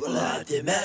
وڵاتی مە.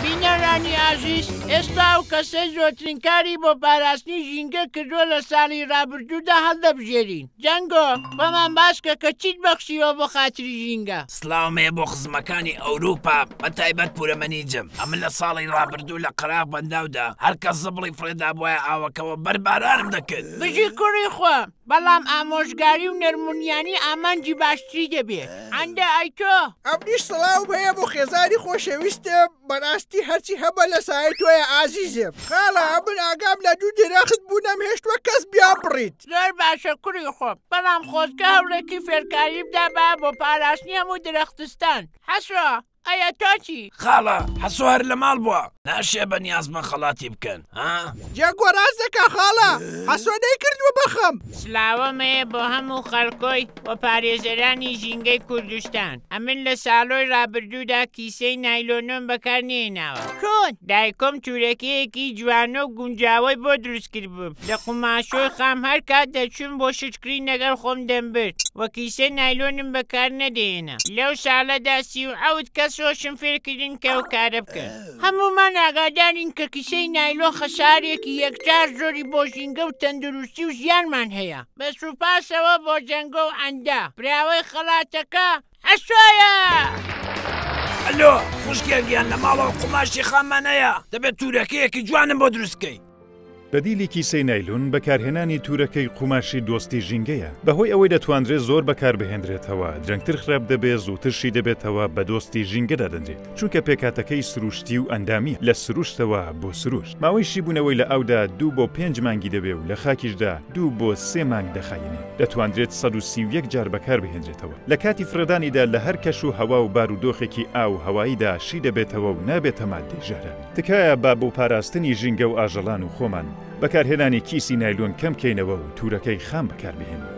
بینەرانی ئازیز ئێستا ئەو کەسەی زۆرترین کاری بۆ پاراستنی ژینگە کردووە لە ساڵی ڕابردوودا هەڵدەبژێرین. جەنگۆ، بۆمان باس کە کە چیت بەخشیوە بۆ خاتری ژینگە؟ سڵاوم هەیە بۆ خزمەکانی ئەوروپا بە تایبەت پورە مەنیجم ئەمن لە ساڵی ڕابردوو لە قەراغ بەنداودا هەر کەس زبڵی فڕێدابوایە ئاوەکەوە بەر بارانم دەکرد. بژی کوڕی خۆم بەڵام ئامۆژگاری و نەرمونیانی ئامانجی باشتری دەبێت عەندە ئەی تۆ؟ ئەمنیش سڵاوم هەیە بۆ خێزانی خۆشەویستم بەراستی هەرچی هەمە لە سایەی تۆیە ئازیزم خاڵە ئەمن ئاگام لە دوو درەخت بوو نەمهێشتوە کەس بیانبڕیت. زۆر باشە کوڕی خۆم بەڵام خۆزگە هەوڵێکی فێرکاری بدابایە بۆ پاراستنی هەموو درەختستان حەسۆ ئەیە تۆ چی؟ خاڵە حەسۆ هەر لە ماڵ بووە ناشێ بە نیازمە خەڵاتی بکەن ها؟ جەنگۆ ڕاست دەکا خاڵە حەسۆ نەیکردووە بە خەم. سلاوم هەیە بۆ هەموو خەڵکۆی و پارێزەرانی ژینگەی کوردستان ئەمن لە ساڵۆی ڕابردوودا کیسەی نایلۆنۆم بەکار نەهێناوە چۆن دایکم تورەکەیەکی جوانۆ و گونجاوەی بۆ دروست کردبووم لە قوماشۆی خام هەر کات دەچووم بۆ شتکڕین لەگەڵ خۆم دەمبرد و کیسەی نایلۆنم بەکار نەدەهێنا لەو ساڵەدا 37 کەسۆشم فێرکردن کە ئەو کارە بکەن. هەموومان ئاگادارین کە کیسەی نایلۆن خەسارێکی یەکجار زۆری بۆ ژینگە و تەندروستی و ژیانمان هەیە. بە سوپاسەوە بۆ جەنگۆ و عەندە. براوەی خەڵاتەکە عەسۆیە! ئەلۆ خوشکێ گیان لە ماڵەوە قوماشی خاممان هەیە دەبێت تورەکەیەکی جوانم بۆ دروست کەی. بەدیلی کیسەی نایلۆن بەکارهێنانی تورەکەی قوماشی دۆستی ژینگەیە، بەهۆی ئەوەی دەتوانرێت زۆر بەکاربهێنرێتەوە، درەنگتر خراپ دەبێت، زووتر شی دەبێتەوە، بە دۆستی ژینگە دادەنرێت، چونکە پێکهاتەکەی سروشتی و ئەندامییە، لە سروشتەوە بۆ سروشت. ماوەی شیبوونەوەی لە ئاودا دوو بۆ پێنج مانگی دەبێ و لە خاکیشدا دوو بۆ سێ مانگ دەخایەنێ. دەتوانرێت 131 جار بەکاربهێنرێتەوە. لە کاتی فڕێدانیدا لە هەر کەش و هەوا و بارودۆخێکی ئاو و هەواییدا شی دەبێتەوە و نابێتە ماددەی ژەهراوی. تکایە با بۆ پاراستنی ژینگە و ئاژەڵان و خۆمان، بەکارهێنانی کیسی نایلۆن کەم کەینەوە و تورەکەی خام بەکاربهێنین.